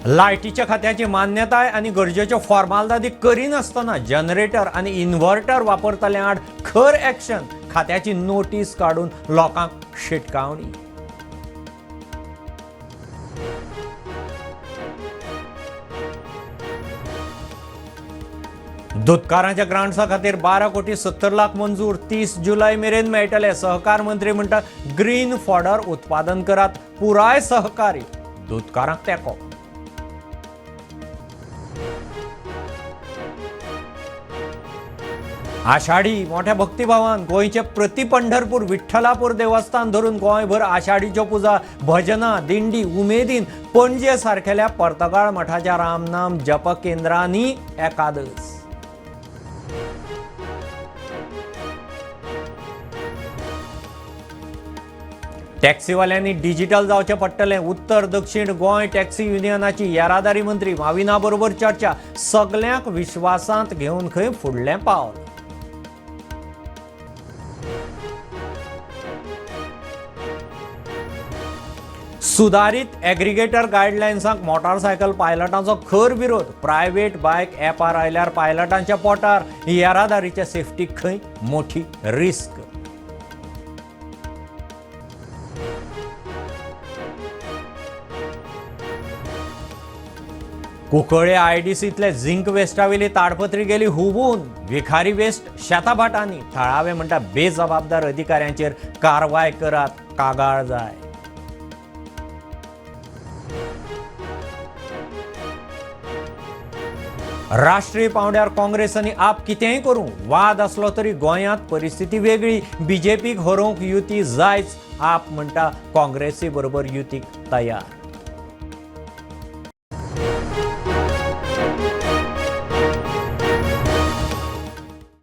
लायटीच्या खात्याची मान्यताय आनी गरजेच्यो फॉर्मालदादी करिनासतना जनरेटर आनी इन्व्हर्टर वापरतल्या आड खर ॲक्शन. खात्याची नोटीस काडून लोकांक शिटकावणी. दुदकारांच्या ग्रांट्सा खातीर 12 कोटी 70 लाख मंजूर. 30 जुलय मेरेन मेळटले. सहकार मंत्री म्हणटात ग्रीन फॉडर उत्पादन करात, पुराय सहकारी. दुदकारांक तेंको. आषाढी मोठ्या भक्तिभावान गोंयचे प्रति पंढरपूर विठ्ठलापूर देवस्थान धरून गोंयभर आषाढीच्यो पुजा, भजनां, दिंडी उमेदीन. पणजे सारकेल्या पर्तगाळ मठाच्या रामनाम जप केंद्रांनी एकादस. टॅक्सीवाल्यांनी डिजिटल जावचें पडटलें. उत्तर दक्षिण गोंय टॅक्सी युनियनाची येरादारी मंत्री माविना बरोबर चर्चा. सगल्यांक विश्वासांत घेवन खंय फुडलें पावल. सुदारीत एग्रीगेटर गायडलायन्सांक मोटारसायकल पायलटांचो खर विरोध. प्रायव्हेट बायक ॲपार आयल्यार पायलटांच्या पोटार, येरादारीच्या सेफ्टीक खंय मोठी रिस्क. कुंकळ्ळे आयडीसींतले झिंक वेस्टावेली ताडपत्री गेली हुबून. विखारी वेस्ट शेताभाटांनी. थळावे म्हणटा बेजबाबदार अधिकाऱ्यांचेर कारवाय करात, कागाळ जाय. राष्ट्रीय पांवड्यार काँग्रेस आनी आप कितेंय करूं, वाद आसलो तरी गोंयांत परिस्थिती वेगळी. बीजेपीक हरोवंक युती जायच. आप म्हणटा काँग्रेसी बरोबर युतीक तयार.